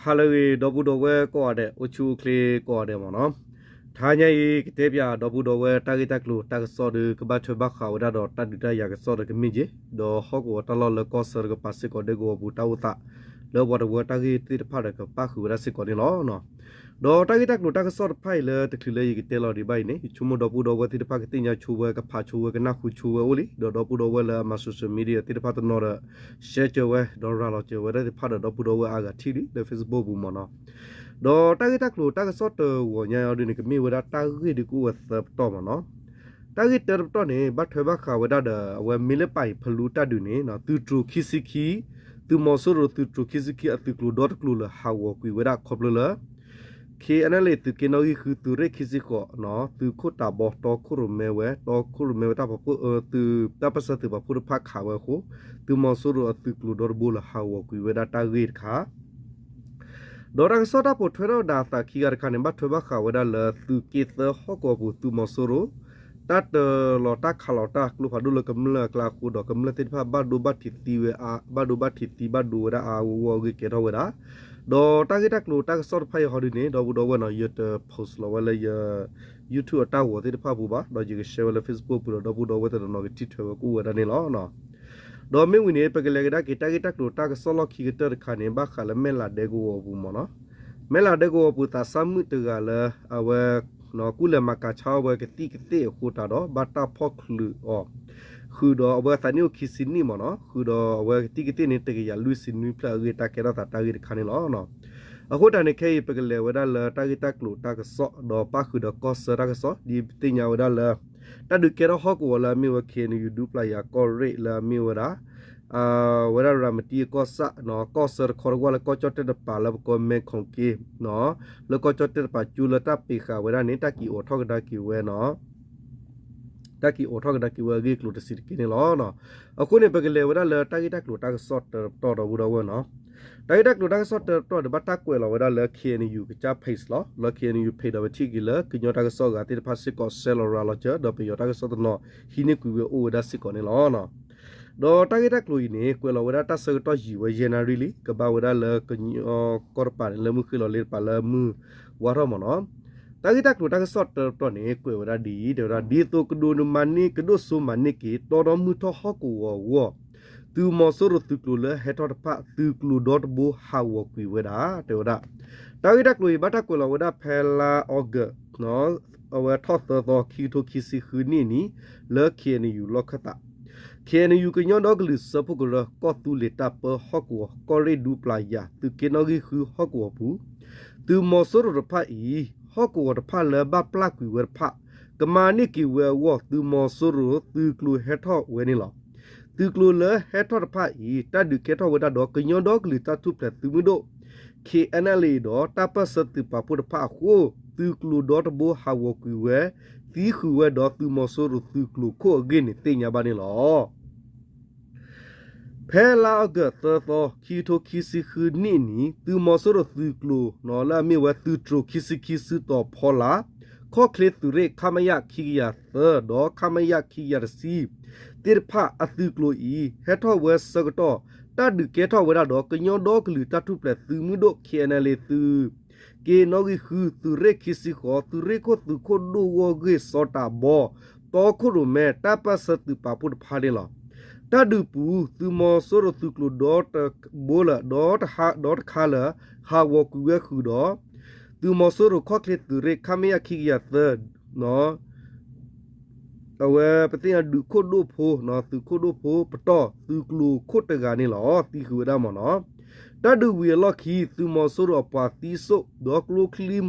ဟါလၢအဂ့ၤ ဒီပုၢ်ဒီဝဲၢ်ကိးဂၤဒဲး အိၣ်ဆူၣ်အိၣ်ချ့ကိးဂၤဒဲးမ့ၢ်နီၤ. တဟါညါအံၤ ကတဲပၠးဒီပုၢ်ဒီဝဲၢ် တၢ်ဂ့ၢ်တၢ်ကျိၤတၢ်ကစီၣ်ဒီး ကဘၣ်ထွဲဘၣ်ဃးဝဲဒၣ်ဒီးတၢ်ဒုးတၢ်ယၤကစီၣ်ဒီးကမ့ၢ်က့ၤ, ဒီးဟီၣ်ကဝီၤတၢ်လီၢ်လၢကီၢ်ဆၢတကပၤစ့ၢ်ကီး ဒဲကဝီၤပူၤတၢ်အိၣ်သး လၢပှၤတဝၢတၢ်ဂ့ၢ်သ့ၣ်တဖၣ်ဒီးကပၣ်ဃုာ်ဝဲဒၣ်စ့ၢ်ကီးန့ၣ်လီၤ. ဒီးတၢ်ဂ့ၢ်တၢ်ကျိၤတၢ်ကစီၣ်တဖၣ်အံၤလၢတချုးလၢယကတဲလီၤဒံးဘၣ်အံၤန့ၣ် ယဆိကမိၣ်ဒီပုၢ်ဒီဝဲၢ်သ့ၣ်တဖၣ်ကသ့ၣ်ညါဆိဝဲ ကဖးဆိဝဲ ကနၢ်ဟူဆိဝဲအိၣ်လံ, ဒီးဒီပုၢ်ဒီဝဲၢ်လၢအမၤ social media သ့ၣ်တဖၣ်တနီၤဒီး share စၢၤဝဲ ဒီးရၤလီၤစၢၤဝဲဒၣ်သ့ၣ်တဖၣ်ဒီး ဒီပုၢ်ဒီဝဲၢ်အါဂၤထံၣ်လံလၢ Facebook ပူၤမ့ၢ်နီၤ. ဒီးတၢ်ဂ့ၢ်တၢ်ကျိၤတၢ်ကစီၣ်တဂီၤညါအံၤဒ်န့ၣ် ကမ့ၢ်ဝဲဒၣ်တၢ်ဂ့ၢ်ဒ်ကအိၣ်ဝဲသၢပတီၢ်မ့ၢ်နီၤ. တၢ်ဂ့ၢ်တၢတပတီၢ်န့ၣ် ဘၣ်ထွဲဘၣ်ဃးဝဲဒၣ်ဒီး အဝဲမ့ၢ်လၢပာ်အံၤဖလူတၢ်ဒုးန့ၣ် သုးတြိၤခံဆံခံ, သုးမီၤစိရိၤသုးတြိၤခံဆံခံအသုးကျိၤဒီတကျိၤလၢဟးဂီၤကွံာ်ဝဲဒၣ်ခီဖျိလၢ KNLA သုးက့နီၣ်ဂံၢ်ဃုသုးရ့ၣ်ခံဆံဃိး သုးခိၣ်တးဘီတီခိၣ်ရိၣ်မဲဝဲ တီခိၣ်ရိၣ်မဲဝဲတၢ်ပၢၢ်ဆၢသုးပာ်ဖှိၣ်တဖၣ်ခးဝဲအဃိ သုးမီၤစိရိၤအသုးကျိၤဒီတဘိလၢဟးဂီၤကွံာ်ဝဲဒၣ်တၢ်ဂ့ၢ်တခါ ဒီးတၢ်ကစီၣ်တၢ်ပိာ်ထွဲထီၣ်ဒၣ်အသးခံဂၤတခါန့ၣ် ဘၣ်ထွဲဘၣ်ဃးဝဲဒၣ်လၢသုးက့သၢဟီၣ်ကဝီၤပူၤသုးမီၤစိရိၤ တၢ်တၢၤလီၤတၢ်ခးလီၤတၢ်ကျိဖးဒိၣ်လၢကမျၢၢ်အကျါအဃိ ဒီးကမျၢၢ်သ့ၣ်တဖၣ်ဘၣ်ဒိဘၣ်ထံးသံဝဲအါ ဘၣ်ဒိဘၣ်ထံးသံဘၣ်ဒိဝဲဒၣ်အါအါဂီၢ်ဂီၢ်အဂ့ၢ်ကဲထီၣ်ဝဲဒၣ် ဒီးတၢ်ဂ့ၢ်တၢ်ကျိၤတၢ်ကစီၣ်တဖၣ်အံၤဟီဒ်န့ၣ် ဒီပုၢ်ဒီဝဲၢ်နီၤ ယတ post လီၤဝဲလၢယ YouTube အတၢ်ဂီၤသ့ၣ်တဖၣ်ပူၤဘၣ်, ဒီးယက share ဝဲလၢ Facebook ပူၤဒီး ဒီပုၢ်ဒီဝဲၢ်တနီၤနီၤကထံၣ်ထွဲဝဲကအိၣ်ဝဲဒၣ်န့ၣ်လီၤ. ဒီးမ့ၢ်ဝံၤန့ၣ် ပကလဲၤကဒါက့ၤတၢ်ဂ့ၢ်တၢ်ကျိၤတၢ်ကစီၣ်လီၢ်ခံကတၢၢ်တခါန့ၣ် ဘၣ်ဃးလၢမဲၢ်လးဒဲကဝီၤပူၤမ့ၢ်နီၤ. မဲၢ်လးဒဲကဝီၤပူၤသးစၢ်မုၣ်တဂၤလၢ အဝဲ ကူလဲၤမၤကၤဆါအီၤဝဲကသံၣ်ကသ့ၣ်အဃိတၢ်ဒီး ဘၣ်တၢ်ဖီၣ်ချုးအီၤ ဃုာ်ဒီးအဝဲသးနံၣ်အိၣ်ခံဆံနံၣ်မ့ၢ်နီၤ, ဃုာ်ဒီးအဝဲကသံၣ်ကသ့ၣ်န့ၣ် တကယၤလွံၢ်ဆံနွံဖျၢၣ်အဂ့ၢ်တၢ်ကဲထီၣ်သးတၢ်ဂ့ၢ်တခါန့ၣ်လီၤ. အဃိတၢ်န့ၣ်ခဲအံၤ ပကလဲၤဝဲဒၣ်လၢတၢ်ဂ့ၢ်တၢ်ကျိၤတၢ်ကစီၣ် ဒီးပၣ်ဃုာ်ဒီးကီၢ်ဆၢတၢ်ကစီၣ် ဒ်ပသ့ၣ်ညါဝဲဒၣ်လၢ တၢ်ဒုးကဲထီၣ်ဟီၣ်ကဝီၤလၢအမ့ၢ်ဝဲ KNU ဒူပျၢ်ယၤကီၢ်ရ့ၣ်လၢအမ့ၢ်ဝဲဒၣ် ဝဲဒၣ်ရၤမတံအကီၢ်ဆၣ် ကီၢ်ဆၢတခီတဝၢ်လၢကီၢ်ကၠီၣ်တဲၣ်တပၤလၢပကိးမဲၣ်ခိၣ်က့ လၢကီၢ်ကၠီၣ်တဲၣ်တပၤကၠိလၢတၢ်ပ့ၤဃာ်ဝဲဒၣ်န့ၣ် တၢ်က့ၤအိးထီၣ်ကဒါက့ၤဝဲနီၤ တၢ်က့ၤအိးထီၣ်ကဒါက့ၤဝဲအဂ့ၢ်အကျိၤတဆံးတက့ၢ်န့ၣ်လီၤ. အဃိန့ၣ် ပကလဲၤဝဲဒၣ်လၢတၢ်ဂ့ၢ်တၢ်ကျိၤတၢ်ကစီၣ်တၢတပတီၢ်ဒီပုၢ်ဒီဝဲၢ်နီၤ. တၢ်ဂ့ၢ်တၢ်ကျိၤတၢ်ကစီၣ်တၢတပတီၢ်ဒီး ဘၣ်တၢ်ကွဲးလီၤဝဲဒၣ်လၢ KNU ကစၢ် page လီၤ. လၢ KNU page ဒီး ပထံၣ်က့ၤလၢ ကညီတၢ်ကစီၣ်အဂၤသ့ၣ်တဖၣ်စ့ၢ်ကီး ရှဲလီၤရၤလီၤစၢၤ ဒီးပယီၤတၢ်ကစီၣ်တနီၤ ဟံးန့ၢ်ကွံာ်ဝဲအိၣ်ဝဲဒၣ်စ့ၢ်ကီးန့ၣ်လီၤ. ဒီးတၢ်ဂ့ၢ်တၢ်ကျိၤအံၤန့ၣ် ကွဲးလီၤဝဲဒၣ်တၢ်ဆၢကတီၢ်ယံာ်ဝဲယဲၢ်နၣ်ရံၣ်လံ, ကဘၣ်ဝဲဒၣ်လၢကညီကီၢ်တပၤန့ၣ် လၢမုၢ်ဃ့လီၤလ့တပၤလၢမုၢ်ဝါထီၣ်မ့ၢ်နီၤ. တၢ်ဂ့ၢ်တၢ်ကျိၤတၢ်ကစီၣ်တၢတပတီၢ်န့ၣ် ကွဲးဝဲဒၣ်ဒ်အံၤ, တဲဝဲဒၣ် ဒ်သိးကဒိးနမၤန့ၢ် ကဒိၣ်စိမၤန့ၢ်က့ၤ တီဒီမုၢ်ထီၣ်ဟီၣ်ကဝီၤအဂီၢ် သုးမီၤစိရိၤသုးကျိၤလၢဟဲထီၣ်တဖၣ် သုးကျိၤဒီတဘိဟးဂီၤကွံာ်ဝဲဒၣ် တဲဝဲဒၣ်. တၢ်ဂ့ၢ်တၢ်ကျိၤအံၤ ဘၣ်တၢ်ကွဲးလီၤဝဲဒၣ်ဖဲလါအီကူး အဝဲထီၣ်သၢသီ ခံကထိခံဆံဃုနံၣ်အနံၤ လၢ KNU လီၢ်ခၢၣ်သး KNU ကညီဒီကလုာ်စၢဖှိၣ်ကရၢ ကီၢ်သူလ့ၤတၢ်ပၢဟီၣ်ကဝီၤ ကီၢ်ရ့ၣ်ဒူပျၢ်ယၤ သုးက့နီၣ်ဂံၢ်ဃုဟီၣ်ကဝီၤပူၤ သုးမီၤစိရိၤတဖၣ်အံၤ ဟီၣ်ကဝီၤတဖၣ်လၢဘၣ်ပျၢ်ကွံာ်ဝဲတဖၣ် ကမၤန့ၢ်က့ၤဝဲအဂီၢ် သုးမီၤစိရိၤသုးကျိၤဟဲထီၣ်ဝဲန့ၣ်လီၤ. သုးကျိၤလၢဟဲထီၣ်တဖၣ်အံၤ တၢ်ဒုးကဲထီၣ်ဝဲဒၣ်ဒီး ကညီဒီကလုာ်တၢ်ထူၣ်ဖျဲးသုးမုၢ်ဒိၣ် KNLA ဒီးတၢ်ပၢၢ်ဆၢသုးပာ်ဖှိၣ်တဖၣ်အဃိ သုးကျိၤဒီတဘိဟးဂီၤကွံာ်ဝဲ သံဃုာ်ဝဲဒီးသုးမီၤစိရိၤသုးကျိၤခိၣ်အဂ့ၢ်န့ၣ်သ့ၣ်ညါဘၣ်န့ၣ်လီၤ. ဖဲလါအီကူးသၢသီ ခံကထိခံဆံဃုနံၣ်အနံၤ သုးမီၤစိရိၤသုးကျိၤလၢအမ့ၢ်ဝဲသုးတြိၤခံဆံခံစုတီၤဖီလာ် ခီၣ်ချ့သုးရ့ၣ် ခမရ ခံကယၤသၢ ဒီး ခမရ ခံကယၤတဆံ သ့ၣ်တဖၣ်အသုးကျိၤအံၤ ဟဲထီၣ်ဝဲဆၢကတီၢ် တၢ်ဒုးကဲထီၣ်ဝဲဒၣ်ဒီး ကညီဒီကလုာ်တၢ်ထူၣ်ဖျဲးသုးမုၢ်ဒိၣ် KNLA သုး က့နီၣ်ဂံၢ်ဃု သုးရ့ၣ်ခံဆံဃိး သုးရ့ၣ်ခိၣ်သုးခိၣ်ဒိၣ်ဂီၢ်ဂ့ၢ်စီၤတးဘီ တီခိၣ်ရိၣ်မဲ တၢ်ပၢၢ်ဆၢသုးပာ်ဖှိၣ်တဖၣ်န့ၣ်လီၤ. တၢ်ဒုးပူၤ သုးမီၤစိရိၤသုးကျိၤဒီတဘိလၢ ဒီတခါလၢ ဟးဂီၤကွံာ်ဝဲဃုာ်ဒီး သုးမီၤစိရိၤခီၣ်ချ့သုးရ့ၣ် ခမရ ခံကယၤသၢ အဝဲပသ့ၣ်ညါဒုးခိၣ်ဒိၣ်ဖိ သုးခိၣ်ဒိၣ်ဖိပတီၢ် သုးကျိၤခိၣ်တဂၤန့ၣ်လီၤ သံဃုာ်ဝဲဒၣ်မ့ၢ်နီၤ. တၢ်ဒုးဝံၤအလီၢ်ခံ သုးမီၤစိရိၤအပှၤသံစိၣ် ဒီးကျိချံ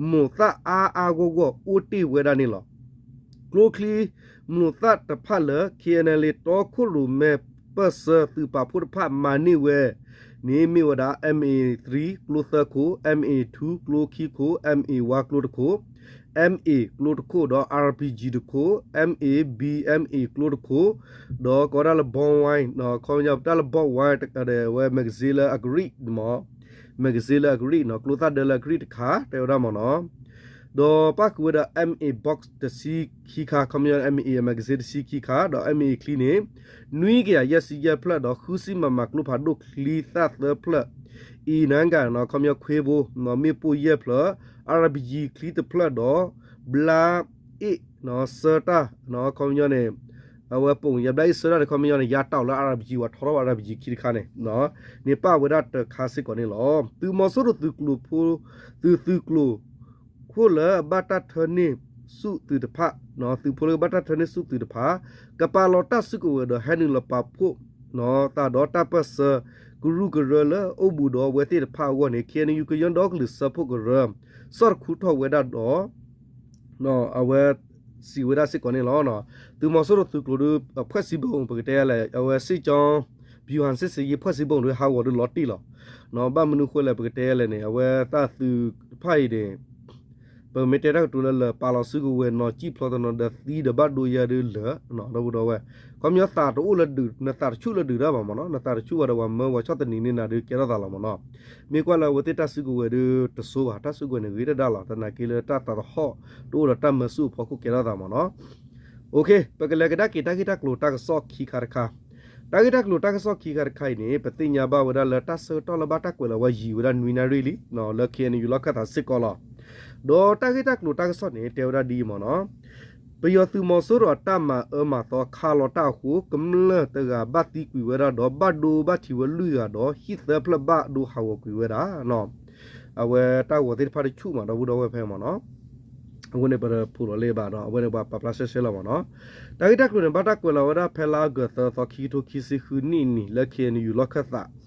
မျိာ်သၣ်အါအါဂီၢ်ဂီၢ်အိၣ်တ့ၢ်ဝဲဒၣ်န့ၣ်လီၤ. ကျိချံ မျိာ်သၣ်တဖၣ်လၢ KNLA တီခိၣ်ရိၣ်မဲပၢၢ်ဆၢသုးပာ်ဖှိၣ်တဖၣ်မၤန့ၢ်ဝဲန့ၣ်မ့ၢ်ဝဲဒၣ် M A three ကျိသၢခိၣ်, M A two ကျိခံခိၣ်, M A one ကျိတခိၣ်, M A ကျိတခိၣ်ဒီး R P G တခိၣ်, M A B M A ကျိတခိၣ်, ဒီးကိးဝဲဒၣ်လၢ ဘီဝဲ ခီပညီတၢ်လၢ ဘီဝဲ ဝဲ magazine လၢအကရံၣ်မ့ၢ် magazine လၢအကရံၣ်နီၤ ကျိသၣ်ဒၢလၢအကရံၣ်တခါ တဲဝဲဒၣ်မ့ၢ်နီၤ. ဒီးပၣ်ဃုာ်ဝဲဒီး M A box တဆံခံခါ ခီပညီ M A magazine တဆံခံခါ ဒီး M A ချံန့ၣ် နွံကယၤယဲၢ်ဆံယဲၢ်ဖျၢၣ် ဒီးဃုဆံ MM ကျိဖးဒိၣ်ချံသၣ်သၢဖျၢၣ် အံၤနၢ်ကၣ် ခီပညီခွ့ဘိ မ့ၣ်ပိၢ်ယဲၢ်ဖျၢၣ် အါရဘယံၤချံတဖျၢၣ်ဒီး ဘျါအ့ၣ် ဆၢတၢ် ခီပညီန့ၣ် အဝဲပိာ်ယါဘျါအ့ၣ်ဆၢတၢ်န့ၣ် ခီပညီန့ၣ် ယါတၢ်အိၣ်လၢအါရဘယံၤ ပှၤထီထီၣ်အါရဘယံၤခံတခါန့ၣ် န့ၣ်ပာ်ဝဲဒၣ်တခါစ့ၢ်ကီးန့ၣ်လီၤ. သုးမီၤစိရိၤသုးကျိၤဖိ သုးသုးကျိၤ ခိၣ်လၢအဘၣ်တၢ်ထၢန့ၢ်ဆူၣ်သုးတဖၣ် သုးဖိလၢကဘၣ်တၢ်ထၢန့ၢ်ဆူၣ်သုးတဖၣ် ကပာ်လီၤတၢ်စုကဝဲၤဒီးဟဲနုာ်လီၤပာ်ဖှိၣ် သးဒီးတၢ်ပၢၢ်ဆၢ ကရူၢ်ကရၢလၢအိၣ်ဘူးဒီးအဝဲသ့ၣ်တဖၣ်အဂီၢ်န့ၣ် ခ့ၣ်အဲၣ်ယူၣ် ကညီဒီကလုာ်စၢဖှိၣ်ကရၢ ဆီၣ်တခူထီၣ်ဝဲဒၣ်ဒီး အဝဲစံးဝဲဒၣ်စ့ၢ်ကီးန့ၣ်လီၤ. သုးမီၤစိရိၤသုးကျိၤဒီး အဖှဲၣ်စံဘိ ပကတဲလဲၣ် အဝဲစ့ၢ်ကီး ဗျူဟာစစ်ဆင်ရေး ဖှဲၣ်စံဘိဒီးဟးဂီၤဒီးလီၤတံၢ်လီၤ. ဘၣ်မနုၤဃိလဲၣ် ပကတဲလဲၣ်န့ၣ် အဝဲသးသုးတဖၣ်အံၤန့ၣ် ပမ့ၢ်တဲတၢ်ကတိၤလၢလၢ ပာ်လီၤစုကဝဲၤနီၤ စံၣ်ဖျိတနီၤဒီးသံဒီးဘၣ်ဒိယၤဒီးလၢာ် ဒီပုၢ်ဒီဝဲၢ် ခီပညီသးတအိၣ်လၢဒုး နသးတဆူၣ်လၢဒုးတၢ်ဘၣ်မ့ၢ်နီၤ နသးတဆူၣ်ဝဲဒီးပှၤမၢပှၤဆီၣ်သနံးန့ၢ်နၤဒီးကဲထီၣ်သးလီၤမ့ၢ်နီၤ. မ့ၢ်ကွၢ်လၢအဝဲသ့ၣ်တၢ်စုကဝဲၤဒီးတစိၤဘၣ် တၢ်စုကဝဲၤန့ၣ်ဂ့ၤတဒၣ်လီၤ သနာ်က့လၢတၢ်သးတဟီၣ်တအိၣ်ဒီးတၢ်မၢဆူၣ်အဖီခိၣ်ကဲထီၣ်သးမ့ၢ်နီၤ. ပကလဲၤကဒါက့ၤတၢ်ဂ့ၢ်တၢ်ကျိၤတၢ်ကစီၣ်ခံခါတခါ တၢ်ဂ့ၢ်တၢ်ကျိၤတၢ်ကစီၣ်ခံခါတခါအံၤန့ၣ် ပသ့ၣ်ညါဘၣ်ဝဲဒၣ်လၢတၢ်ဆၢကတီၢ်လၢဘၣ်တၢ်ကွဲးလီၤဝဲယံာ်ဝဲဒၣ်နွံနၣ်ရံၣ်လံ လၢ ခ့ၣ်အဲၣ်ယူၣ် လီၢ်ခၢၣ်သးစ့ၢ်ကီးလီၤ. ဒီးတၢ်ဂ့ၢ်တၢ်ကျိၤတၢ်ကစီၣ်န့ၣ် တဲဝဲဒၣ်ဒ်အံၤမ့ၢ်နီၤ ပယီၤသုးမီၤစိရိၤအတၢ်မၤအၢမၤသီခးလီၤတၢ်အဃိ ကမျၢၢ်တဂၤဘၣ်သံကွံာ်ဝဲဒၣ်ဒီး ဘၣ်ဒိဘၣ်ထံးဝဲလွံၢ်ဂၤဒီး ဟံၣ်သၢဖျၢၣ်ဘၣ်ဒိဟးဂီၤကွံာ်ဝဲဒၣ် အဝဲတၢ်ဂီၤသ့ၣ်တဖၣ်တဆူၣ်မး ဒီပုၢ်ဒီဝဲၢ်ဖဲမ့ၢ်နီၤ အဃိန့ၣ် ပတဖိးလီၤလၢၤဘၣ်ဒီး အဝဲန့ၣ်ပှၤပာ်ဖျါရှဲရှဲလီၤမ့ၢ်နီၤ. တၢ်ဂ့ၢ်တၢ်ကျိၤန့ၣ် ဘၣ်တၢ်ကွဲးလီၤဝဲဒၣ်ဖဲလါအီကူးသၢသီ ခံကထိခံဆံဃုနံၣ်အနံၤ လၢ ခ့ၣ်အဲၣ်ယူၣ် လီၢ်ခၢၣ်သး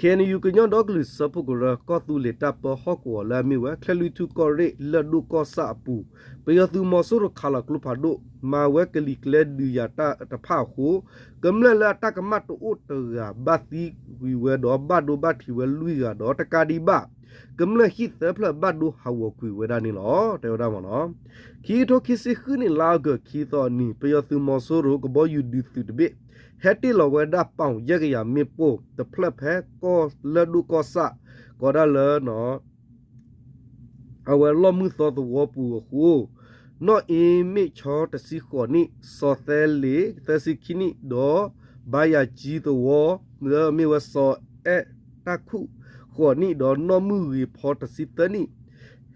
ခ့ၣ်အဲၣ်ယူၣ် ကညီဒီကလုာ်စၢဖှိၣ်ကရၢ ကီၢ်သူလ့ၤတၢ်ပၢဟီၣ်ကဝီၤလၢအမ့ၢ်ဝဲ ချဲၣ်လွံၢ်ထူၣ်ကီၢ်ရ့ၣ် လၢၢ်ဒိၣ်ကီၢ်ဆၣ်အပူၤ ပယီၤသုးမီၤစိရိၤခးလီၤကျိဖးဒိၣ် မၤဝဲကလံၤကျဲဒုးယၤတၢ်တဖၣ်အဃိ ကမျၢၢ်လၢအတၢ်ကမၣ်တအိၣ်တဂၤဘၣ်သံကွံာ်ဝဲဒီး ဘၣ်ဒိဘၣ်ထံးဝဲလွံၢ်ဂၤဒီး တကးဒံးဘၣ် ကမျၢၢ်ဟံၣ်သၢဖျၢၣ်ဘၣ်ဒိဟးဂီၤကွံာ်ဝဲဒၣ်န့ၣ်လီၤ တဲဝဲဒၣ်မ့ၢ်နီၤ. ခံကထိခံဆံဃုနံၣ် လါအီကူးခံသီအနံၤ ပယီၤသုးမီၤစိရိၤကဘီယူၤဒုးသုးတဘ့ၣ် ဟဲတ့ၢ်လီၤဝဲဒၣ်ပီၣ်ယဲၢ်ကယၤမ့ၣ်ပိၢ်တဖျၢၣ်ဖဲကီၢ်လၢၢ်ဒိၣ်ကီၢ်ဆၣ် ကိးဒၣ်လၢ အဝဲလီၢ်မုၢ်သီသဝီပူၤအဃိ နီၢ်အ့မ့ၣ်ဆီတဆံဃိးနံၣ်, စီၤသဲလ့ၤသၢဆံခံနံၣ် ဒီး ဘါယၤကၠံသဝီ လၢအမ့ၢ်ဝဲစီၤအဲၣ်တၢ်ခူၣ် ဃိးနံၣ် ဒီးနီၢ်မုၢ်ဂ့ၤဖီတဆံသၢနံၣ်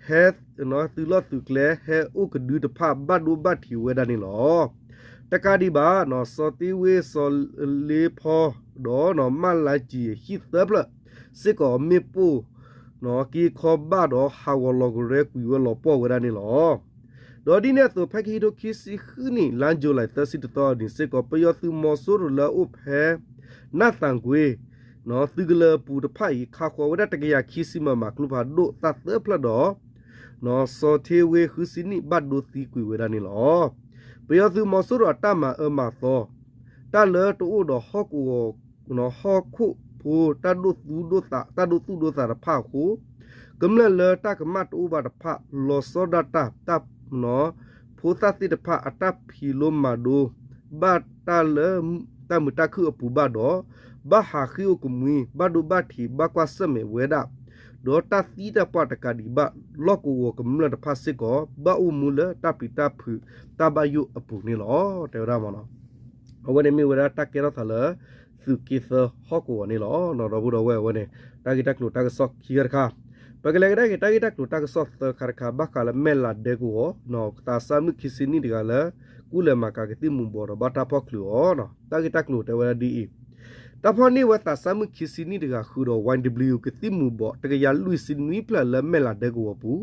ဟဲသုးလီၢ်သုးကျဲ ဟဲအိၣ်ကဒုတဖၣ်ဘၣ်ဒိဘၣ်ထံးဝဲဒၣ်န့ၣ်လီၤ. တကးဒံးဘၣ် စီၤသ့ဝ့ စီၤလ့ဖီ ဒီး မၢ်လါကၠံ ဟံၣ်သၢဖျၢၣ် စ့ၢ်ကီးမ့ၣ်ပိၢ် က့ခီဘၣ်ဒီးဟးဂီၤလီၤကရဲကွံာ်ဝဲလီၤပှီၢ်ဝဲဒၣ်န့ၣ်လီၤ. ဒီးဒ်န့ၣ်အသိး ဖဲခံကထိခံဆံဃုနံၣ် လါယူၤလံ သၢဆံတသီအနံၤစ့ၢ်ကီး ပယီၤသုးမီၤစိရိၤလၢအအိၣ်ဖဲ နၢ်သၣ်ကွ့ သုးကလၢၤအပူၤတဖၣ်အံၤ ခးဃီၤဝဲဒၣ်တကယၤခံဆံ မမ ကျိဖးဒိၣ်သၣ်သၢဖျၢၣ်ဒီး စီၤထ့ဝ့ ဃုဆံနံၣ် ဘၣ်ဒိသံကွံာ်ဝဲဒၣ်န့ၣ်လီၤ. ပယီၤသုးမီၤစိရိၤအတၢ်မၤအၢမၤသီ တၢ်လၢတအိၣ်ဒီးဟီၣ်ကဝီၤ ဟီၣ်ခိၣ်ဖိ တၢ်ဒိၣ်သူၣ်ဒိၣ်သးတဖၣ်အဃိ ကမျၢၢ်လၢတၢ်ကမၣ်တအိၣ်ဘၣ်တဖၣ် လီၤဆီဒၣ်တၢ် တၢ် ဖိသၣ်သ့ၣ်တဖၣ်အတၢ်ဖံးလိမၤဒိ ဘၣ်တၢ်လၢတၢ်မုာ်တၢ်ခုၣ်အပူၤဘၣ်ဒီး ဘၣ်ဟးဃ့ၢ်အိၣ်ကမှံ ဘၣ်ဒိဘၣ်ထံး ဘၣ်ကွၢ်ဆၢၣ်မဲာ်ဝဲဒၣ် ဒီးတၢ်သံတၢ်ပှၢ်တကးဒံးဘၣ် လီၢ်ကဝီၤကမျၢၢ်တဖၣ်စ့ၢ်ကီး ဘၣ်အိၣ်မူလၢတၢ်ပျံၤတၢ်ဖုးတၢ်ဘၣ်ယိၣ်အပူၤန့ၣ်လီၤ တဲဝဲဒၣ်မ့ၢ်နီၤ. အဝဲန့ၣ်မ့ၢ်ဝဲဒၣ်တၢ်ကဲထီၣ်သးလၢ သုးက့သၢဟီၣ်ကဝီၤန့ၣ်လီၤ. ဒီပုၢ်ဒီဝဲၢ် အဝဲန့ၣ် တၢ်ဂ့ၢ်တၢ်ကျိၤတၢ်ကစီၣ်ခံခါတခါ, ပကလဲၤကဒါက့ၤ တၢ်ဂ့ၢ်တၢ်ကျိၤတၢ်ကစီၣ်သၢခါတခါ ဘၣ်ဃးလၢမဲၢ်လးဒဲကဝီၤ သးစၢ်မုၣ်ခံဆံနံၣ်တဂၤလၢ ကူလဲၤမၤကၤကသံၣ်မူၤဘှီးဒီးဘၣ်တၢ်ဖီၣ်ချုးအီၤ, တၢ်ဂ့ၢ်တၢ်ကျိၤတဲဝဲဒၣ်ဒ်အံၤ, တၢ်ဖီၣ်န့ၢ်ဝဲသးစၢ်မုၣ်ခံဆံနံၣ်တဂၤဃုာ်ဒီး ဝဲၣ်ဒဘျံးယူၣ် ကသံၣ်မူၤဘှီး တကယၤလွံၢ်ဆံနွံဖျၢၣ်လၢမဲၢ်လးဒဲကဝီၤပူၤ,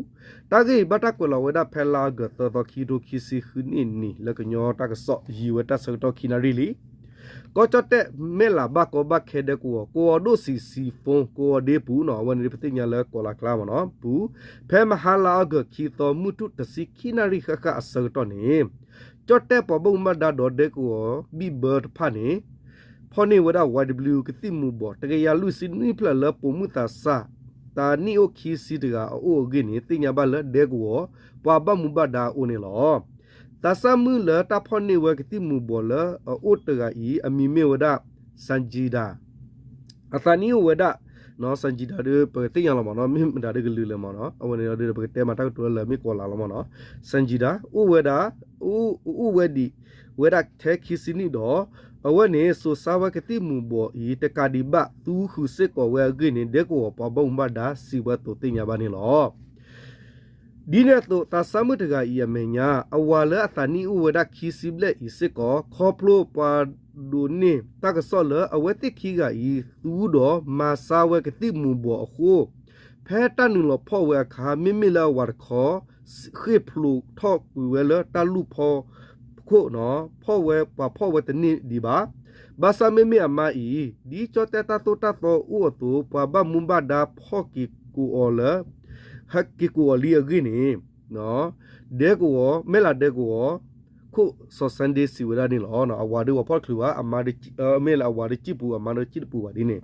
တၢ်ဂ့ၢ်အံၤဘၣ်တၢ်ကွဲးလီၤဝဲဒၣ်ဖဲလါအီကူးသၢသီ ခံကထိခံဆံဃုနံၣ်အနံၤ လၢကညီတၢ်ကစီၣ် ယံာ်ဝဲတၢ်ဆၢကတီၢ်ခံနၣ်ရံၣ်လံ. ကီၢ်ကၠီၣ်တဲၣ် မဲၢ်လးဘၣ်ကီဘၣ်ခဲဒဲကဝီၤ ကဝီၤဒိၣ်စံးစံးဖိ ကဝီၤဒ့ပူၤနီၤ, အဝဲန့ၣ်ပသ့ၣ်ညါလၢကီးလးကျါမ့ၢ်နီၤ ပူၤ, ဖဲမဟါလါအီကူးခံသီ မုၢ်ထူၣ်တဆံခံနၣ်ရံၣ်ဃၣ်ဃၣ်အဆၢကတီၢ်န့ၣ် ကၠီၣ်တဲၣ်ပှၤဘၣ်မူဘၣ်ဒါဒီးဒဲကဝီၤဘံၣ်ဘၢတဖၣ်န့ၣ် ဖီၣ်န့ၢ်ဝဲဒၣ် ဝဲၣ်ဒဘျံးယူၣ် ကသံၣ်မူၤဘှီး တကယၤလွံၢ်ဆံနွံဖျၢၣ်လၢပိာ်မုၣ်သးစၢ် သးနံၣ်အိၣ်ခံဆံတဂၤအအိၣ်အဂ့ၢ်န့ၣ် သ့ၣ်ညါဘၣ်လၢဒဲကဝီၤ ပှၤဘၣ်မူဘၣ်ဒါအအိၣ်န့ၣ်လီၤ. သးစၢ်မုၣ်လၢတၢ်ဖီၣ်န့ၢ်ဝဲကသံၣ်မူၤဘှီးလၢအအိၣ်တဂၤအံၤ အမံၤမ့ၢ်ဝဲဒၣ် စၣ်ကံဒၤ အသးနံၣ်အိၣ်ဝဲဒၣ် စၣ်ကံၤဒၤဒုး ပကသ့ၣ်ညါလီၤမ့ၢ်နီၤ, မ့ၢ်မတၤဒုးကလုာ်လဲၣ်မ့ၢ်နီၤ, အဝဲန့ၣ်ဒီးပကတဲမၤတၢ်ကတိၤလၢမ့ၢ်ကီၤလၤလီၤမ့ၢ်နီၤ, စၣ်ကံၤဒၤ အိၣ်ဝဲဒၣ် အိၣ်ဝဲဒံး ဝဲဒၣ်ထဲခံဆံနံၣ်ဒီး အဝဲန့ၣ် စိာ်ဆါဝဲကသံၣ်မူၤဘှီးအံၤ တကးဒံးဘၣ် သူဃုာ်စ့ၢ်ကီးဝဲအဂ့ၢ်န့ၣ် ဒဲကဝီၤပှၤဘၣ်မူဘၣ်ဒါစံးဝဲအသိးသ့ၣ်ညါဘၣ်န့ၣ်လီၤ. ဒ်န့ၣ်အသိး သးစၢ်မုၣ်တဂၤအံၤအမဲာ်ညါ အဝၤလၢအသးနံၣ်အိၣ်ဝဲဒၣ်ခံဆံဘျဲၣ်အံၤစ့ၢ်ကီး ခီဖျိပှၤဒိးန့ၢ်တၢ်ကစီၣ်လၢအဝဲသ့ၣ်ခံဂၤအံၤ သူဒီးမၤဆါဝဲကသံၣ်မူၤဘှီးအဃိ ဖဲတၢ်နုာ်လီၤဖီၣ်ဝဲအခါ မ့မ့ၢ်လၢအဝၤတခီ ဃ့ၢ်ဖျိးထီၣ်ကွံာ်ဝဲလၢတၢ်လူၢ်ဖီခိၣ်နီၤ, ဖီၣ်ဝဲပှၤဖီၣ်ဝဲတန့ၢ်ဒံးဘၣ်. ဘၣ်ဆၣ်မ့မ့ၢ်အမါအံၤ ဒ်ကၠီၣ်တဲၣ်တၢ်သိၣ်တၢ်သီအိၣ်အသိး ပှၤဘၣ်မူဘၣ်ဒါဖီၣ်က့ၤကိးအီၤလၢ ဟဲက့ၤကိးအီၤလံအဂ့ၢ်န့ၣ် ဒဲကဝီၤ မဲၢ်လးဒဲကဝီၤ ခိၣ်စီၤစဲဒ့စံးဝဲဒၣ်န့ၣ်လီၤ. အဝၤဒုးပှၤဖီၣ်တချုးဘၣ်, အမါဒုး မ့ၢ်လၢအဝၤဒုးစံၣ်ပူၤ အမါဒုးစံၣ်တပူၤဘၣ်ဒ်န့ၣ်,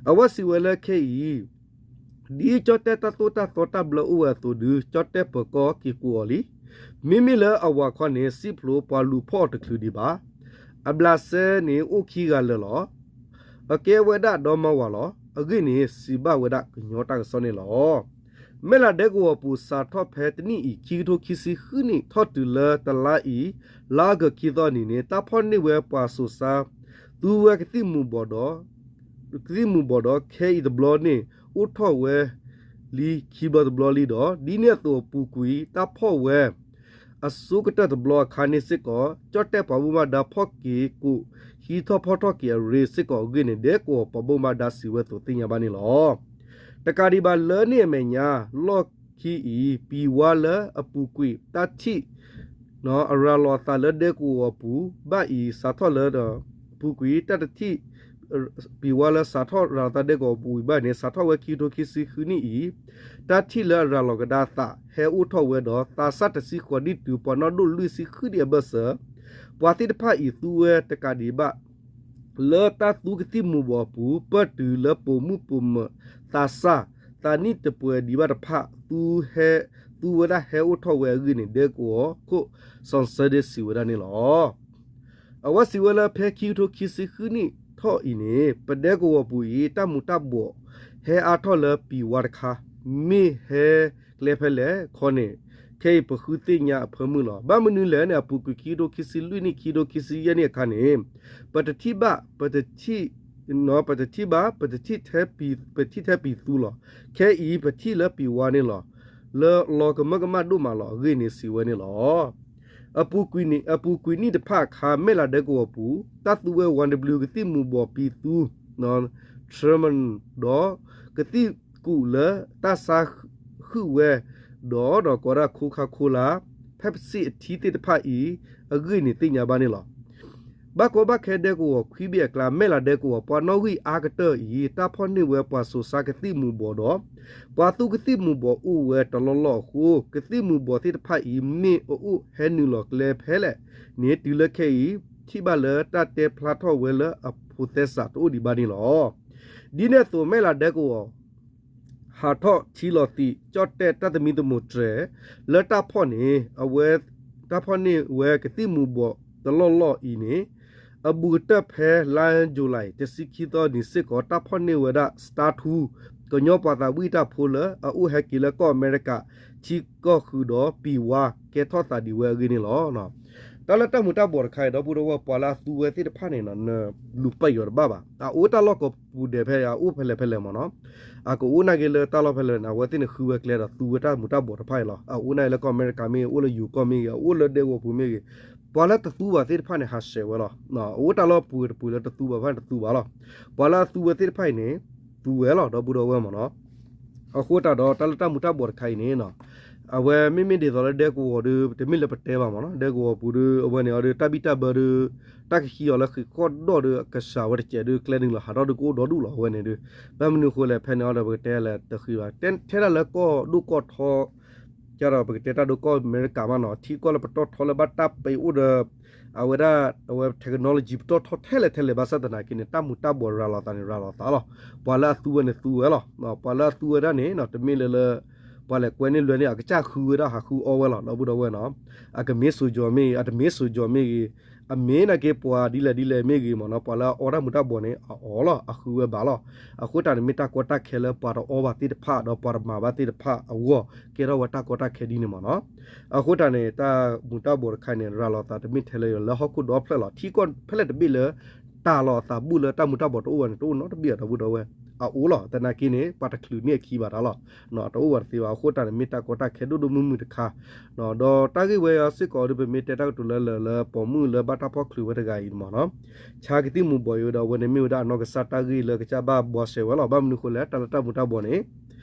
အဝဲစံးဝဲလၢခဲအံၤ ဒ်ကၠီၣ်တဲၣ်တၢ်သိၣ်တၢ်သီတၢ်ဘျၢအိၣ်ဝဲအသိးဒုး ကၠီၣ်တဲၣ်ပၢၤကီၢ်က့ၤကိးအီၤလံ. မ့မ့ၢ်လၢအဝၤခီန့ၣ် စံၣ်ဖျိပှၤလူၤဖီၣ်အီၤတချုးဒံးဘၣ်. အဘျးစဲန့ၣ်အိၣ်ခံဂၤလၢာ်လီၤ. အကဲဝဲဒၣ်ဒီမါဝၤလီၤ. အဂ့ၢ်န့ၣ် စံးဘၣ်ဝဲဒၣ်ကညီတၢ်ကစီၣ်န့ၣ်လီၤ. မဲၢ်လးဒဲကဝီၤပူၤစးထီၣ်ဖဲတနံၣ်အံၤ ခံကထိခံဆံဃုနံၣ် ထီၣ်တုၤလၢတလါအံၤ လါအီကူးခံသီနံၤန့ၣ် တၢ်ဖီၣ်န့ၢ်ဝဲပှၤစိာ်ဆါ သူဝဲကသံၣ်မူၤဘှီးဒီး ကသံၣ်မူၤဘှီးဒီး ခဲအံၤတဘျီန့ၣ် အိၣ်ထီၣ်ဝဲလံခံဘျီတဘျီလံဒီး ဒ်န့ၣ်အသိးအပူၤကွံာ် တၢ်ဖီၣ်ဝဲ အစိကတၢၢ်တဘျီအခါန့ၣ်စ့ၢ်ကီး ကၠီၣ်တဲၣ်ပှၤဘၣ်မူဘၣ်ဒါဖီၣ်က့ၤကိး ဟံးထီၣ်ဖီၣ်ထီၣ်က့ၤအရ့စ့ၢ်ကီးအဂ့ၢ်န့ၣ် ဒဲကဝီၤပှၤဘၣ်မူဘၣ်ဒါစံးဝဲအသိးသ့ၣ်ညါဘၣ်န့ၣ်လီၤ. တကးဒံးဘၣ်လၢန့ၣ်အမဲာ်ညါ လီၢ်ခံအံၤ ပံၤဝါလၢအပူၤကွံာ်တၢ်ထံၣ် အရၤလီၤအသးလၢဒဲကဝီၤပူၤဘၣ်အံၤ စးထီၣ်လၢ ပူၤကွံာ်တၢ်တထံၣ် ပံၤဝါလၢစးထီၣ်ရၤလီၤသးဒဲကဝီၤပူၤအံၤဘၣ်န့ၣ် စးထီၣ်ဝဲခံကထိခံဆံဃုနံၣ်အံၤ တၢ်ထံၣ်လၢအရၤလီၤကဒါအသးဟဲအိၣ်ထီၣ်ဝဲဒီး သးစၢ်တဆံဃိးနံၣ်တုၤပှၤနီၢ်ဒိၣ်လွံၢ်ဆံဃုနံၣ်အဘၢၣ်စၢၤ ပှၤသ့ၣ်တဖၣ်အံၤသူဝဲတကးဒံးဘၣ် လၢတၢ်သူကသံၣ်မူၤဘှီးအပူၤ ပၢၢ်တုၤလၢပိာ်မုၣ်ပိာ်မၢၤ သးစၢ် သးနံၣ်တပှဲၤဒံးဘၣ်တဖၣ် သူဟဲ သူဝဲဒၣ်ဟဲအိၣ်ထီၣ်ဝဲအဂ့ၢ်န့ၣ် ဒဲကဝီၤခိၣ်စီၤစဲဒ့စံးဝဲဒၣ်န့ၣ်လီၤ. အဝဲစံးဝဲလၢဖဲခံကထိခံဆံဃုနံၣ်ထီၣ်အံၤန့ၣ် ပဒဲကဝီၤပူၤအံၤ တၢ်မူၤတၢ်ဘှီးဟဲအါထီၣ်လၢပံၤဝါတခါ မ့ၢ်ဟဲကျဲဖဲလဲၣ်ခီန့ၣ် ခဲအံၤပဃုသ့ၣ်ညါအဖၢမုၢ်လီၤ. ဘၣ်မနုၤလဲၣ်န့ၣ် အပူၤကွံာ်ခံကထိခံဆံလွံၢ်နံၣ် ခံကထိခံဆံယဲၢ်နံၣ်အခါန့ၣ် ပတထံၣ်ဘၣ် ပတထံၣ် ပတထံၣ်ဘၣ် ပတထံၣ်ထဲ ပထံၣ်ထဲပံၤသူလီၤ. ခဲအံၤပထံၣ်လၢပံၤဝါန့ၣ်လီၤ. လၢလီၤကမၢကမၣ်ဒိၣ်မးလီၤအဂ့ၢ်န့ၣ်စံးဝဲန့ၣ်လီၤ. အပူၤကွံာ်နံၣ်တဖၣ်အခါ မဲၢ်လးဒဲကဝီၤပူၤ တၢ်သူဝဲ ဝါနဘျုး ကသံၣ်မူၤဘှီးပံၤသူ Truman ဒီး ကသံၣ်ကူးလၢတၢ်ဆါဃုာ်ဝဲ ဒီး ဒီးကိးဒၣ် Coca-Cola Pepsi အထံသ့ၣ်တဖၣ်အံၤ အဂ့ၢ်န့ၣ်သ့ၣ်ညါဘၣ်န့ၣ်လီၤ. ဘၣ်ကီဘၣ်ခဲဒဲကဝီၤခွံဘ့ၣ်အကျါ မဲၢ်လးဒဲကဝီၤ ပှၤနီၣ်ဂံၢ်အါကတၢၢ်အံၤ တၢ်ဖီၣ်န့ၢ်ဝဲပှၤစိာ်ဆါကသံၣ်မူၤဘှီးဒီး ပှၤသူကသံၣ်မူၤဘှီးအိၣ်ဝဲတလီၢ်လီၢ်အဃိ ကသံၣ်မူၤဘှီးသ့ၣ်တဖၣ်အံၤ မ့ၢ်အအိၣ်ဟဲနုာ်လီၤကျဲဖဲလဲၣ်န့ၣ် တုၤလၢခဲအံၤ ထံၣ်ဘၣ်လၢတၢ်တဲဖျါထီၣ်ဝဲလၢအဖိးသဲစးတအိၣ်ဒံးဘၣ်န့ၣ်လီၤ. ဒ်န့ၣ်အသိး မဲၢ်လးဒဲကဝီၤ ဟးထီၣ်ထံလီၤသံး ကၠီၣ်တဲၣ်တၢ်သမံသမိးတြဲၤ လၢတၢ်ဖီၣ်န့ၣ် အဝဲ တၢ်ဖီၣ်န့ၢ်ဝဲကသံၣ်မူၤဘှီးတလီၢ်လီၢ်အံၤန့ၣ် အဘူးကတၢၢ်ဖဲလါယူၤလံ တဆံခံသီနံၤစ့ၢ်ကီး တၢ်ဖီၣ်န့ၢ်ဝဲဒၣ် Star Two ကညီပှၤသးဝံၣ်တၢ်ဖိလၢအအိၣ်ဟဲက့ၤလၢကီၢ်အမဲရကၤ ထံကီၢ်ဃုာ်ဒီးပံၤဝါကဲထီၣ်သးဒံးဝဲအဂ့ၢ်န့ၣ်လီၤ. တၢ်လၢတၢ်မူၤတၢ်ဘှီးတခါအံၤ ဒီပုၢ်ဒီဝဲၢ် ပှၤလၢအသူဝဲသ့ၣ်တဖၣ်န့ၣ် နလူၤပာ်ယီၤတဘၣ်ဘၣ်. အအိၣ်တၢ်လီၢ်ကိးပူၤဒဲးဖဲ အအိၣ်ဖဲလဲၣ်ဖဲလဲၣ်မ့ၢ်နီၤ. အကအိၣ်နာ်က့ၤလၢတၢ်လီၢ်ဖဲလဲၣ်န့ၣ် အဝဲသ့ၣ်န့ၣ်ဃုဝဲကျဲဒီးသူဝဲတၢ်မူၤတၢ်ဘှီးတဖၣ်အံၤလီၤ. အအိၣ်နာ်က့ၤလၢကီၢ်အမဲရကၤမ့ၢ်ဂ့ၤ အိၣ်လၢယိၤကီၢ်မ့ၢ်ဂ့ၤ အအိၣ်လၢဒဲကဝီၤပူၤမ့ၢ်ဂ့ၤ ပှၤလၢတသူဘၣ်သ့ၣ်တဖၣ်န့ၣ် ဟးဆှဲးဝဲလီၤ. အအိၣ်တၢ်လီၢ်ပူၤတပူၤလၢတသူဘၣ်တဖၣ်န့ၣ်တသူဘၣ်လီၤ. ပှၤလၢအသူဝဲသ့ၣ်တဖၣ်အံၤန့ၣ် သူဝဲလီၤ ဒီပုၢ်ဒီဝဲၢ်မ့ၢ်နီၤ. အဃိသတးဒီး တၢ်လၢတၢ်မူၤတၢ်ဘှီးတခါအံၤန့ၣ် အဝဲမ့မ့ၢ်ဒ်သိးလၢဒဲကဝီၤဒီး တမ့ၢ်လၢပတဲဘၣ်မ့ၢ်နီၤ, ဒဲကဝီၤပူၤဒီး အဝဲန့ၣ်အီၤဒီး တၢ်ဘံၣ်တၢ်ဘၢဒီး တၢ်ကဟံးအီၤလၢဃံးဃီၣ်ဒီၣ်ဒီး အကစၢ်ဝဲတစဲးဒီး ကျဲနုာ်လီၤဟးထီၣ်ဒီးကအိၣ်ဒီဒူၣ်လီၤ အဝဲန့ၣ်ဒီး ဘၣ်မနုၤအဃိလဲၣ် ဖဲန့ၣ်အီၤဒီး ပကတဲလဲၣ်တဃံးဘၣ် ထဲဒၣ်လၢကီၢ်ဒိၣ်ကီၢ်ထီ ကဒီးပကတဲတၢ်ဒိၣ်ကီၢ်အမဲရကၤမးနီၤ, ထံကီၢ်လၢပတီၢ်ထီလၢဘၣ်တၢ်ပ့းအိၣ်ဒီး အဝဲဒၣ် အဝဲ technology ပတီၢ်ထီထဲလဲၣ်ထဲလဲၣ် ဘၣ်ဆၣ်သနာ်က့န့ၣ် တၢ်မူၤတၢ်ဘှီးရၤလီၤသးန့ၣ် ရၤလီၤသးလီၤ. ပှၤလၢအသူဝဲန့ၣ်သူဝဲလီၤ. ပှၤလၢအသူဝဲဒၣ်န့ၣ် တမ့ၢ်လၢလၢ ပှၤလဲၤကွဲန့ၢ်လွဲန့ၢ် အကစၢ်ဃုဝဲဒၣ် ဟးဃုအီဝဲလီၤ ဒီပုၢ်ဒီဝဲၢ်နီၤ. အကမ့ၢ်စိၤကီၤမ့ၢ်ဂ့ၤ အတမ့ၢ်စိၤကီၤမ့ၢ်ဂ့ၤ အမ့ၢ်နာ်က့ ပှၤဒ်လဲၣ်ဒ်လဲၣ်မ့ၢ်ဂ့ၤမ့ၢ်နီၤ, ပှၤလၢအအီတၢ်မူၤတၢ်ဘှီးန့ၣ် အအီလီၤ, အဃုဝဲဘၣ်လီၤ. အဃိတၢ်န့ၣ်မ့ၢ်တၢ်ကီတၢ်ခဲလၢပှၤတအီဘၣ်သ့ၣ်တဖၣ် ဒီးပှၤတမၤဘၣ်သ့ၣ်တဖၣ်အဂီၢ် ကဲထီၣ်ဝဲတၢ်ကီတၢ်ခဲဒ်န့ၣ်မ့ၢ်နီၤ. အဃိတၢ်န့ၣ် တၢ်မူၤတၢ်ဘှီးတခါန့ၣ် ရၤလီၤသးတမ့ၢ်ထဲလၢလၢဟီၣ်ခိၣ်ဒီဖျၢၣ်လီၤ. ထံကီၢ်ဖဲလဲၣ်တဘ့ၣ်လၢ တၢ်လီၤအသးဘူၣ်လၢတၢ်မူၤတၢ်ဘှီးတအိၣ်ဘၣ်န့ၣ် တအိၣ်နီတဘ့ၣ်အီၤ ဒီပုၢ်ဒီဝဲၢ်, အအိၣ်လီၤ. သနာ်က့န့ၣ် ပှၤတချုးန့ၢ်အခံဘၣ်တၢ်လီၤ. တအိၣ်ဘၣ်တသ့ဘၣ်. အဃိတၢ်န့ၣ်မ့ၢ်တၢ်ကီတၢ်ခဲဒိၣ်ဒိၣ်မုၢ်မုၢ်တခါ ဒီးတၢ်ဂ့ၢ်ဝဲအံၤစ့ၢ်ကီးဒီး ပမ့ၢ်တဲတၢ်ကတိၤလၢလၢလၢပိာ်မုၣ်လၢဘၣ်တၢ်ဖီၣ်ချုးဝဲတဂၤအံၤမ့ၢ်နီၤ, ဆါကသံၣ်မူၤဘှီးအံၤဒီး အဝဲန့ၣ်မ့ၢ်ဝဲဒၣ်အနီၢ်ကစၢ်တၢ်ဂ့ၢ်လၢကစၢ်ဘၣ်ဘှီစဲးဝဲလီၤ. ဘၣ်မနုၤဃိလဲၣ် တၢ်လၢတၢ်မူၤတၢ်ဘှီးန့ၣ်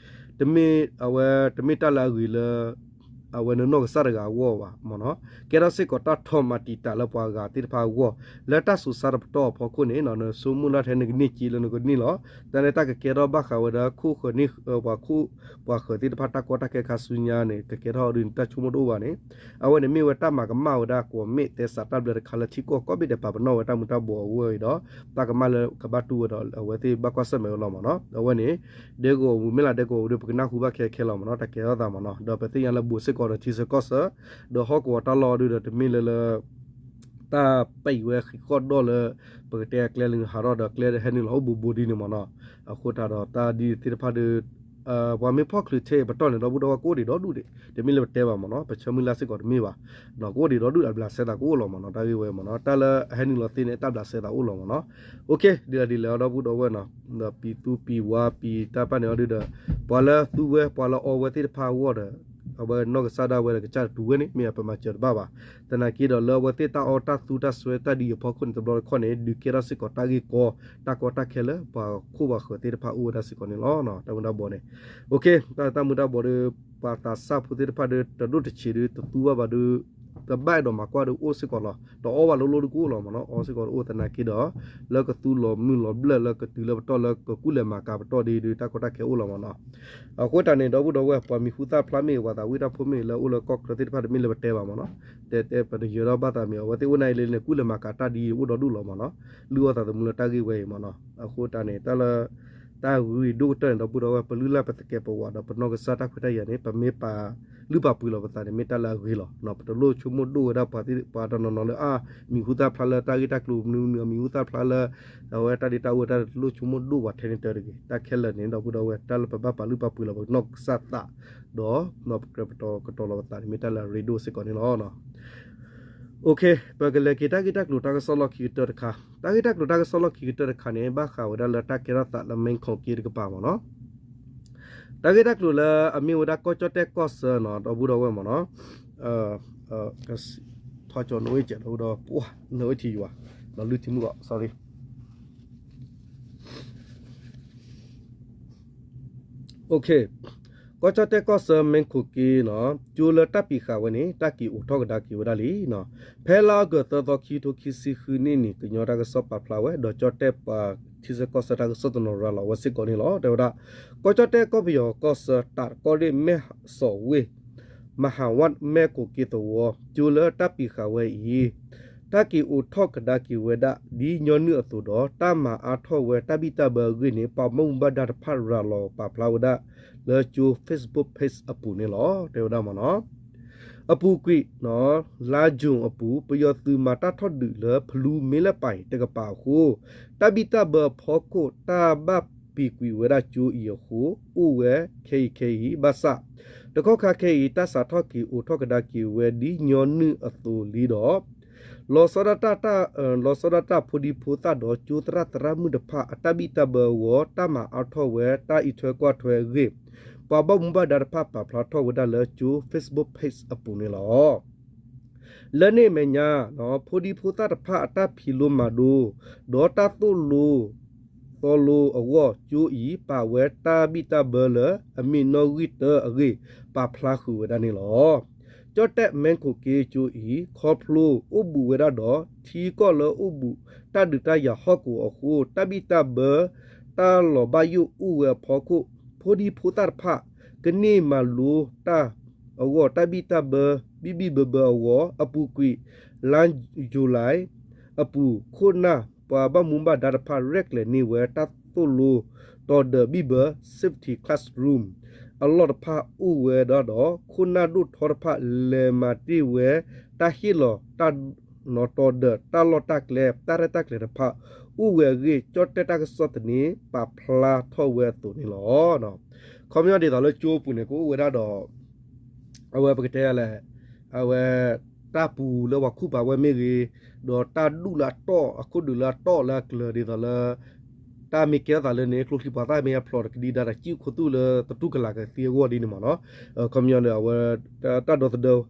တမ့ၢ်အဝဲ တမ့ၢ်တၢ်လၢအဂ့ၤလၢ အဝဲနနီၢ်ကစၢ်တဂၤအဂီၢ်ဘၣ်မ့ၢ်နီၤ, ကဲထီၣ်စ့ၢ်ကီးတၢ်ထီၣ်မၤတံာ်တာ်လၢပှၤဂၤသ့ၣ်တဖၣ်အဂီၢ် လၢတၢ်စိၤဆါတပတီၢ်အဖီခိၣ်န့ၣ် နဆိကမိၣ်လၢထဲနကန့ၢ်က့လၢနကန့ၢ်လီၤ. တၢ်န့ၣ်တၢ်ကကဲထီၣ်ဘၣ်ဃးဝဲဒၣ်ခိၣ်ဃၢၤန့ၢ် ပှၤခိၣ် ပှၤဃၢၤသ့ၣ်တဖၣ်တၢ်ကီတၢ်ခဲခါဆူညါန့ၣ် ကကဲထီၣ်ဒ်န့ၣ် တၢ်ဆိကမိၣ်တအိၣ်ဘၣ်န့ၣ် အဝဲန့ၣ်မ့ၢ်ဝဲတၢ်မၤကမၣ်ဝဲဒၣ် ကွီၢ်မ့ၣ်သဲစးတၢ်ဘျၢတခါလၢထံကီၢ်ကိးဘ့ၣ်ဒဲး ပာ်ပနီၣ်ဝဲတၢ်မူၤတၢ်ဘှီးအဂီၢ်အံၤဒီး တၢ်ကမၣ်လၢကဘၣ်တူၢ်ဝဲဒီး အဝဲသ့ၣ်ဘၣ်ကွၢ်ဆၢၣ်မဲာ်ဝဲလီၤမ့ၢ်နီၤ. အဝဲန့ၣ် ဒဲကဝီၤပူၤ မ့ၢ်လၢဒဲကဝီၤပူၤဒီး ပကနၢ်ဟူဘၣ်ခဲခဲလီၤမ့ၢ်နီၤ, တၢ်ကဲထီၣ်သးမ့ၢ်နီၤ. ဒီးပသ့ၣ်ညါလၢဘူးစ့ၢ်ကီးဒီးထံဆၢကီၢ်ဆၢ ဒီးဟီၣ်ကဝီၤတၢ်လီၢ်ဒုဒီး တမ့ၢ်လၢလၢ တၢ်ပံးဝဲဃံးဃီၣ်ဒီၣ်လၢ ပကတဲအကျဲလၢဟးထီၣ်ဒီးကျဲဟဲနုာ်လီၤအိၣ်ဘူးဘူးဒ်န့ၣ်မ့ၢ်နီၤ. အဃိတၢ်ဒီးတၢ်ဒ်သ့ၣ်တဖၣ်ဒီး ပှၤမ့ၢ်ဖီၣ်ချုးထဲအံၤပတီၢ်န့ၣ် ဒီပုၢ်ဒီဝဲၢ်ကအိၣ်ဒံးဒီဒူၣ်ဒံး, တမ့ၢ်လၢပတဲဘၣ်မ့ၢ်နီၤ, ပဆၢမုၢ်လၢ်စ့ၢ်ကီးတမ့ၢ်ဘၣ်, ကအိၣ်ဒံးဒီဒူၣ် အဘျးစဲသးကအိၣ်လီၤမ့ၢ်နီၤ, တၢ်ဂ့ၢ်ဝဲမ့ၢ်နီၤ, တၢ်လၢအဟဲနုာ်လီၤသ့န့ၣ် တၢ်ဘျးစဲသးအိၣ်လီၤမ့ၢ်နီၤ. အိၣ်ခ့ ဒ်လဲၣ်ဒ်လဲၣ်အီၤ ဒီပုၢ်ဒီဝဲၢ်နီၤ, ဒီးပံၤသူပံၤဝါပံၤတၢ်ပၢ်န့ၣ်အီၤဒုဒီး ပှၤလၢသူဝဲ ပှၤလၢအီဝဲသ့ၣ်တဖၣ်အဂီၢ်ဒီး အဝဲနီၢ်ကစၢ်ဒၣ်ဝဲဒီးကစၢ်တတူၢ်ဝဲန့ၣ် မ့ၢ်အပမၤစၢၤတဘၣ်ဘၣ်. သနာ်က့ဒီးလၢအဝဲသ့ၣ်တၢ်အီတၢ်သူတၢ်စွဲတၢ်ဒ်အံၤအဖီခိၣ်န့ၣ် တဘျီတခီၣ်န့ၣ် ဒုးကဲထီၣ်စ့ၢ်ကီးတၢ်ဂ့ၢ်ကီ တၢ်ကီတၢ်ခဲလၢပှၤခိၣ်ပှၤဃၢၤသ့ၣ်တဖၣ်အိၣ်ဝဲဒၣ်စ့ၢ်ကီးန့ၣ်လီၤ. တၢ်မူၤတၢ်ဘှီးန့ၣ် အိၣ်ခ့ တၢ်တၢ်မူၤတၢ်ဘှီးဒီး ပှၤသးစၢ်ဖိသ့ၣ်တဖၣ်ဒီး တဒိၣ်တဆံးဒီး တသူဘၣ်ဘၣ်ဒီး တဘၣ်အဲၣ်ဒိးမၤကွၢ်ဒီးအိၣ်စ့ၢ်ကီးလီၤ. တအီဘၣ်လိၤလိၤဒီးကအိၣ်လီၤမ့ၢ်နီၤ, အီစ့ၢ်ကီးတအိၣ်သနာ်က့ဒီး လၢကသူလီၤမုၢ်လီၤဘျၢၣ်လၢကတုၤလၢပတီၢ်လၢကကူၣ်လဲၤမၤကၤပတီၢ်ဒ်ဒီး တၢ်ကီတၢ်ခဲအိၣ်လီၤမ့ၢ်နီၤ. အဃိတၢ်န့ၣ် ဒီပုၢ်ဒီဝဲၢ် ပှၤမံၤဟူသၣ်ဖျါမ့ၢ်ဂ့ၤ ပှၤသးဝံၣ်တၢ်ဖိမ့ၢ်ဂ့ၤ လၢအိၣ်လၢကီၢ်ချၢသ့ၣ်တဖၣ်တမ့ၢ်လၢပတဲဘၣ်မ့ၢ်နီၤ, တဲတဲပတယၢၤထီၣ်ဘၣ်သးမ့ၢ် အဝဲသ့ၣ်အိၣ်နၢ်အံၤလၢန့ၣ် ကူၣ်လဲၤမၤကၤတၢ်ဒ်အံၤအိၣ်ဒီဒူၣ်လီၤမ့ၢ်နီၤ, လုၢ်အီၣ်သးသမူလၢတၢ်ဂ့ၢ်ဝဲအံၤမ့ၢ်နီၤ. အဃိတၢ်န့ၣ် တၢ်လၢ တၢ်ဂ့ၢ်ဒိၣ်ကတၢၢ်န့ၣ် ဒီပုၢ်ဒီဝဲၢ် ပလုၢ်လၢ်ပသကဲးပဝးဒီး ပနီၢ်ကစၢ်တၢ်ခွဲးတၢ်ယာ်န့ၣ် ပမ့ၢ်ပာ်လုၢ်ပာ်ပှ့ၤလီၤပသးန့ၣ် မ့ၢ်တၢ်လၢအဂ့ၤလီၤ. ပတလိၣ်ဆိကမိၣ်ဒိၣ်ဝဲဒၣ်ပှၤသ့ၣ်ပှၤတနီၤနီၤလၢ အါ မံၤဟူသၣ်ဖျါလၢတၢ်ဂ့ၢ်တၢ်ကျိၤမနုၤမနုၤ အမံၤဟူသၣ်ဖျါလၢ အဝဲတၢ်ဒ့တၢ်အူတၢ်တလိၣ်ဆိကမိၣ်ဒိၣ်ပှၤထဲန့ၣ်တၢ်တဂ့ၤ. တၢ်ခဲလၢာ်န့ၣ် ဒီပုၢ်ဒီဝဲၢ် တၢ်လၢပဘၣ်ပာ်လုၢ်ပာ်ပှ့ၤလီၤပနီၢ်ကစၢ်သး ဒီး ပကြၢးပတီၢ်ကတီၤလီၤပသးန့ၣ် မ့ၢ်တၢ်လၢအရ့ဒိၣ်စ့ၢ်ကီးန့ၣ်လီၤ. အိၣ်ခ့ ပကလဲၤက့ၤတၢ်ဂ့ၢ်တၢ်ကျိၤတၢ်ကစီၣ်လီၢ်ခံကတၢၢ်တခါ, တၢ်ဂ့ၢ်တၢ်ကျိၤတၢ်ကစီၣ်လီၢ်ခံကတၢၢ်တခါန့ၣ် ဘၣ်ဃးဝဲဒၣ်လၢတၢ်ကဲထီၣ်သးလၢ မ့ၢ်ခိၣ်က့တကပၤမ့ၢ်နီၤ, တၢ်ဂ့ၢ်တၢ်ကျိၤလၢအမ့ၢ်ဝဲဒၣ်ကီၢ်ကၠီၣ်တဲၣ်ကီၢ်ဆၢနီၤ ဒီပုၢ်ဒီဝဲၢ်မ့ၢ်နီၤ, ထီကၠီနအိၣ်ကဲးဒီပုၢ်ဒီဝဲၢ် ပှၤနအိၣ်ထံယွၤ ဒီးလုၢ်ထံမုၢ်ဂီၢ် sorry အိၣ်ခ့ ကီၢ်ကၠီၣ်တဲၣ်ကီၢ်ဆၢ မ့ၢ်ခိၣ်က့နီၤ ကၠိလၢတၢ်ပံးဃာ်ဝဲန့ၣ် တၢ်က့ၤအိးထီၣ်ကဒါက့ၤဝဲဒၣ်လံနီၤ. ဖဲလါအီကူးသၢသီ ခံကထိခံဆံဃုနံၣ်န့ၣ် ကညီတၢ်ကစီၣ်ပာ်ဖျါဝဲ ဒီးကၠီၣ်တဲၣ်ပှၤထံဆၢကီၢ်ဆၢတၢ်ကစီၣ်တနီၤရၤလီၤဝဲစ့ၢ်ကီးန့ၣ်လီၤ. တဲဝဲဒၣ် ကီၢ်ကၠီၣ်တဲၣ်ကီၢ်ပယီၤကီၢ်ဆၢ တးကီၢ်ရ့ၣ် မဲၢ်စီၤဝ့ၢ် မၤဟးဝၣ် မ့ၢ်ခိၣ်က့သဝီ ကၠိလၢတၢ်ပံးဃာ်ဝဲအံၤ တၢ်က့ၤအိးထီၣ်ကဒါက့ၤဝဲဒၣ် ဒ်ညီနုၢ်အသိးဒီး တၢ်မၤအါထီၣ်ဝဲတၢ်ဘံၣ်တၢ်ဘၢအဂ့ၢ်န့ၣ် ပှၤဘၣ်မူဘၣ်ဒါတဖၣ်ရၤလီၤပာ်ဖျါဝဲဒၣ် လၢကၠိ Facebook Page အပူၤန့ၣ်လီၤ. တဲဝဲဒၣ်မ့ၢ်နီၤ အပူၤကွံာ် လါယူၤအပူၤ ပယီၤသုးမၤတၢ်ထီၣ်ဒုးလၢဖလူမ့ၢ်လၢပၢ်အံၤတကပၤအဃိ တၢ်ဘံၣ်တၢ်ဘၢအဖီခိၣ် တၢ်ဘၣ်ပံးကွံာ်ဝဲဒၣ်ကၠိအံၤအဃိ အိၣ်ဝဲခဲအံၤခဲအံၤ ဘၣ်ဆၣ် တကီၢ်ခါခဲအံၤ တၢ်စးထီၣ်က့ၤအိးထီၣ်ကဒါက့ၤဝဲဒ်ညီနုၢ်အသိးလံဒီး လီၤဆီဒၣ်တၢ် လီၤဆီဒၣ်တၢ်ဖိဒံဖိသၣ်ဒီးကၠိသရၣ်သရၣ်မုၣ်တဖၣ်အတၢ်ဘံၣ်တၢ်ဘၢအဂီၢ် တၢ်မၤအါထီၣ်ဝဲတၢ်အံးထွဲကွၢ်ထွဲအဂ့ၢ် ပှၤဘၣ်မူဘၣ်ဒါတဖၣ်ပာ်ဖျါထီၣ်ဝဲဒၣ်လၢကၠိ Facebook Page အပူၤန့ၣ်လီၤ. လၢန့ၣ်အမဲာ်ညါ ဖိဒံဖိသၣ်တဖၣ်အတၢ်ဖံးလိမၤဒိ ဒီးတၢ်သိၣ်လိ သီလိအဂီၢ် ကၠိအံၤ ပာ်ဝဲတၢ်ဘံၣ်တၢ်ဘၢလၢအမ့ၢ်နီၣ်ဂံၢ်တၢအဂ့ၢ် ပာ်ဖျါဃုာ်ဝဲဒၣ်န့ၣ်လီၤ. ကၠီၣ်တဲၣ် မ့ၢ်ခိၣ်က့ကၠိအံၤ ခီဖျိအိၣ်ဘူးဝဲဒၣ်ဒီး ထံကီၢ်လၢအိၣ်ဘူးတၢ်ဒုးတၢ်ယၤဟီၣ်ကဝီၤအဃိ တၢ်ဘံၣ်တၢ်ဘၢ တၢ်လီၤဘၣ်ယိၣ်အိၣ်ဝဲအဖီခိၣ် ဖိဒံဖိသၣ်တဖၣ် ကန့ၢ်မၤလိတၢ်အဂီၢ် တၢ်ဘံၣ်တၢ်ဘၢ ဘံၣ်ဘံၣ်ဘၢဘၢအဂီၢ် အပူၤကွံာ် လါယူၤလံ အပူၤ ခိၣ်နၢ် ပှၤဘၣ်မူဘၣ်ဒါတဖၣ် ရဲၣ်ကျဲၤန့ၢ်ဝဲတၢ်သိၣ်လိ တီၤဒၢးဘံၣ်ဘၢ Safety Classroom အလီၢ်တဖၣ်အိၣ်ဝဲဒၣ်ဒီး ခိၣ်နၢ်ဒိၣ်ထီတဖၣ် လဲၤမၤတ့ၢ်ဝဲ တၢ်ဟ့ၣ်လီၤတၢ် နီၣ်တီၢ်ဒၢး တၢ်လီၢ်တၢ်ကျဲ တၢ်ရဲၣ်တၢ်ကျဲၤတဖၣ် အိၣ်ဝဲအဂ့ၢ် ကၠီၣ်တဲၣ်တၢ်ကစီၣ်သန့ ပာ်ဖျါထီၣ်ဝဲအသိးန့ၣ်လီၤ. ခီပညီဒ်သိးလၢကၠိပူၤန့ၣ် ကအိၣ်ဝဲဒၣ်ဒီး အဝဲပကတဲလဲၣ် အဝဲ တၢ်ပူၤလၢပှၤခူၣ်ပာ်ဝဲမ့ၢ်ဂ့ၤ, ဒီးတၢ်ဒူၣ်လၢအတီၢ် အခိၣ်ဒူၣ်လၢအတီၢ်လၢအကျၢၤဒ်သိးလၢ တၢ်မ့ၢ်ကဲထီၣ်သးလၢန့ၣ် ကျိချံပှၤသၣ်မ့ၢ်အဖျိးတကဒံဒါဒီး ကံၣ်ခူသူၣ်လၢသတူၢ်ကလာ်ကသ့အဂီၢ်ဒ်န့ၣ်မ့ၢ်နီၤ, ခီပညီန့ၣ် အဝဲ တၢ်ဒီသဒၢ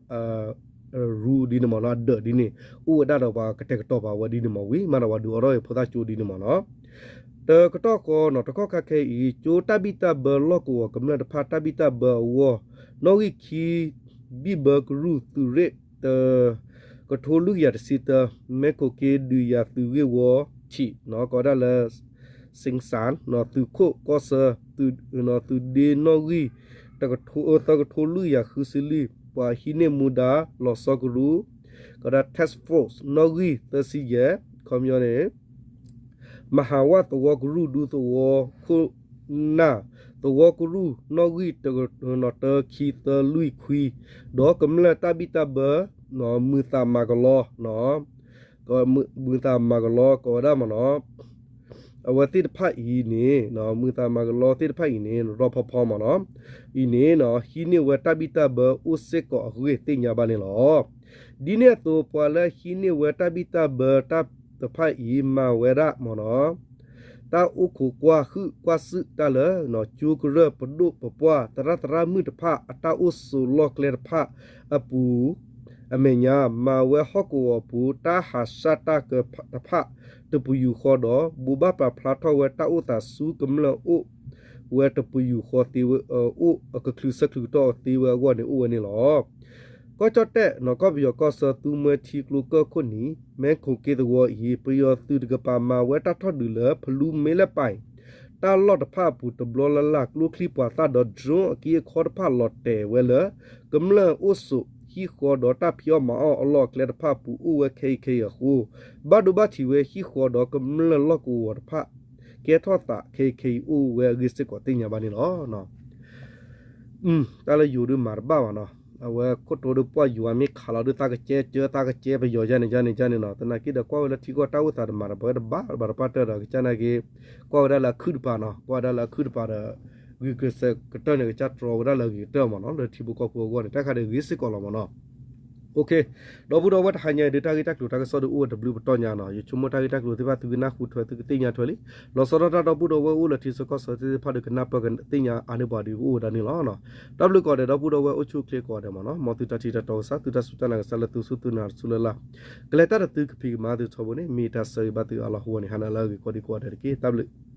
ရူဒ်န့ၣ်မ့ၢ်နီၤ အဒၢးဒ်န့ၣ် အိၣ်ဝဲဒၣ်ဒီးပှၤကတဲာ်ကတီၤပာ်ဝဲဒ်န့ၣ်မ့ၢ်ဝံၤ မ့ၢ်ဒီးပှၤဒုးအိးထီၣ်အံၤဖိသၣ်ကၠိဒ်န့ၣ်မ့ၢ်နီၤ. တကတီၢ်ဃီနီၤ တကီၢ်ခါခဲအံၤ ကၠိတၢ်ဘံၣ်တၢ်ဘၢလီၢ်ကဝီၤကမျၢၢ်တဖၣ် တၢ်ဘံၣ်တၢ်ဘၢအဂီၢ် နီၣ်ဂံၢ်ခံ ဘံၣ်ဘၢကရူၢ် သုးရ့ၣ် တ ကထိလွံၢ်ကယၤတဆံတၢ မဲခိၣ်က့ဒုးယၤသုးဂ့ၢ်ဝီထံး ကိးဝဲဒၣ်လၢ စ့ၣ်စၣ် သုးခိၣ်ကီၢ်ဆၢ သုးဒ့နီၣ်ဂံၢ် သၢကထိလွံၢ်ကယၤဃုဆံလွံၢ် ပှၤဟံးန့ၢ်မူဒါလီၤဆီကရူၢ် ကိးဝဲဒၣ် task force နီၣ်ဂံၢ်သၢဆံယဲၢ် ခီပညီန့ၣ် မဟါဝၣ်သဝီကရူၢ် ဒူသဝီခိၣ်နၢ် သဝီကရူၢ် နီၣ်ဂံၢ် တၢ ခံ သၢ လွံၢ် ခွံ ဒီးကမျၢၢ်တၢ်ဘံၣ်တၢ်ဘၢ မုာ်သးမၤကလီ မုာ်သးမၤကလီ ကိးဝဲဒၣ်မ့ၢ်နီၤ အဝဲသ့ၣ်တဖၣ်အံၤန့ၣ် မုာ်သးမၤကလီသ့ၣ်တဖၣ်အံၤန့ၣ် ရီဖီဖီမ့ၢ်နီၤ အံၤန့ၣ် ဟံးန့ၢ်ဝဲတၢ်ဘံၣ်တၢ်ဘၢအိၣ်စ့ၢ်ကီးအဂ့ၢ်သ့ၣ်ညါဘၣ်န့ၣ်လီၤ. ဒ်န့ၣ်အသိး ပှၤလၢဟံးန့ၢ်ဝဲတၢ်ဘံၣ်တၢ်ဘၢတၢ်တဖၣ်အံၤ မၤဝဲဒၣ်မ့ၢ်နီၤ တၢ်အိၣ်ခိးကွၢ်ဟုၣ်ကွၢ်စူၣ်တၢ်လၢ ကၠိကရၢၢ် ပဒိၣ်ပပှၢ် သရၣ်သရၣ်မုၣ်တဖၣ် အတၢ်အိၣ်ဆိးလီၢ်ကျဲတဖၣ်အပူၤ အမဲာ်ညါ မၤဝဲဟီၣ်ကဝီၤပူၤ တၢ်ဟးဆှၣ်တၢ်ကၢတဖၣ် တပယူာ်ဃီဒီး ဘိးဘၣ်ပာ်ဖျါထီၣ်ဝဲတၢ်အိၣ်သးဆူကမျၢၢ်အိၣ်ဝဲတပယူာ်ဃီသ့ဝဲ အိၣ်အကချုးဆၢချုးကတီၢ်သ့ဝဲအဂီၢ်န့ၣ် အိၣ်ဝဲန့ၣ်လီၤ. ကီၢ်ကၠီၣ်တဲၣ် ကီၢ်ပယီၤကီၢ်ဆၢသူမှဲထံကျိကၢၢ်ခိၣ်နံၤ မဲခိၣ်က့သဝီအံၤ ပယီၤသုးတကပၤမၤဝဲတၢ်ထီၣ်ဒုးလၢ ဖလူမ့လၢပၢ် တၢ်လီၢ်တဖၣ်အပူၤတဘျီလၢ်လၢ် ကျိချံပှၤသၣ်ဒီး drone အက့အခီတဖၣ်လီၤတဲာ်ဝဲလၢ ကမျၢၢ်အိၣ်ဆိးဟံၣ်ဃီဒီးတၢ်ဖံးအီၣ်မၤအီၣ်အလီၢ်အကျဲတဖၣ်အပူၤအိၣ်ဝဲခဲအံၤခဲအံၤအဃိ ဘၣ်ဒိဘၣ်ထံးဝဲဟံၣ်ဃီဒီးကမျၢၢ်လီၢ်ကဝီၤတဖၣ် ကဲထီၣ်သးခဲအံၤခဲအံၤအိၣ်ဝဲအဂ့ၢ်စ့ၢ်ကီးသ့ၣ်ညါဘၣ်န့ၣ်လီၤ. တၢ်လၢယိၤဒုးမၤတဘၣ်ဘၣ်နီၤ, အဝဲခိၣ်တိဒုးပှၢ်ယွၤမ့ၢ်ခးလီၤဒုးသးကကဲကၢ သးကကဲပယီၤယါန့ၣ်ယါန့ၣ်ယါန့ၣ်နီၤ, သနာ်က့ဒီးကွၢ်ဝဲလၢထံကီၢ်တၢ်အိၣ်သးတမၤတပှဲၤတဘၣ်ဘၣ်တပှၢ်တၢၢ်ဒီးကစၢ်နာ်က့ ကွၢ်ဝဲဒၣ်လၢအခုၣ်တပၤနီၤ, ကွၢ်ဝဲဒၣ်လၢအခုၣ်တပၤဒီး ဂုာ်ကျဲးစၢးကတၢၢ်န့ၣ် ကစၢ်တြီဝဲဒၣ်လၢအဂ့ၤကတၢၢ်မ့ၢ်နီၤ, လၢထံဖိကီၢ်ဖိအဂီၢ်န့ၣ် တၢ်ခါဒုးဂ့ၤစ့ၢ်ကီးလီၤမ့ၢ်နီၤ. ဒီပုၢ်ဒီဝဲၢ်တဟါညါအံၤဒုး တၢ်ဂ့ၢ်တၢ်ကျိၤတၢ်ကစီၣ်ဒုးအိၣ်ဝဲတဘျုးပတီၢ်ညါနီၤ, ယဆိကမိၣ်တၢ်ဂ့ၢ်တၢ်ကျိၤသ့ၣ်တဖၣ်သုကနၢ်ဟူထွဲသုကသ့ၣ်ညါထွဲလံ, လီၤဆီဒၣ်တၢ်ဒီပုၢ်ဒီဝဲၢ်အိၣ်လၢထံဆၢကီၢ်ဆၢသ့ၣ်တဖၣ်ဒုးကနၢ်ပၢၢ်ကသ့ၣ်ညါအါန့ၢ်ပှၤဒုးကအိၣ်ဝဲဒၣ်န့ၣ်လီၤ. တၢ်ဘျုးကိးဂၤဒဲး ဒီပုၢ်ဒီဝဲၢ်အိၣ်ဆူၣ်အိၣ်ချ့ကိးဂၤဒဲးမ့ၢ်နီၤ, မ်သုတၢ်ထံၣ်တၢ်တီကစၢ် သုတၢ်စူၢ်တၢ်နာ်ကစၢ်လၢသုစူၢ်သုနာ်တစူၢ်လၢ်လၢ်, ကလဲၤတၢ်ဒီးသုကဖံးကမၤသုထီဘိန့ၣ် မ့ၢ်တၢ်ဆၢဂ့ၤဘၣ်သုအါလီၤဟိဝဲန့ၣ် ဟါနၤလၢအဂ့ၤကိးဒံကိးဂၤဒဲးတက့ၢ်. တၢ်ဘျုး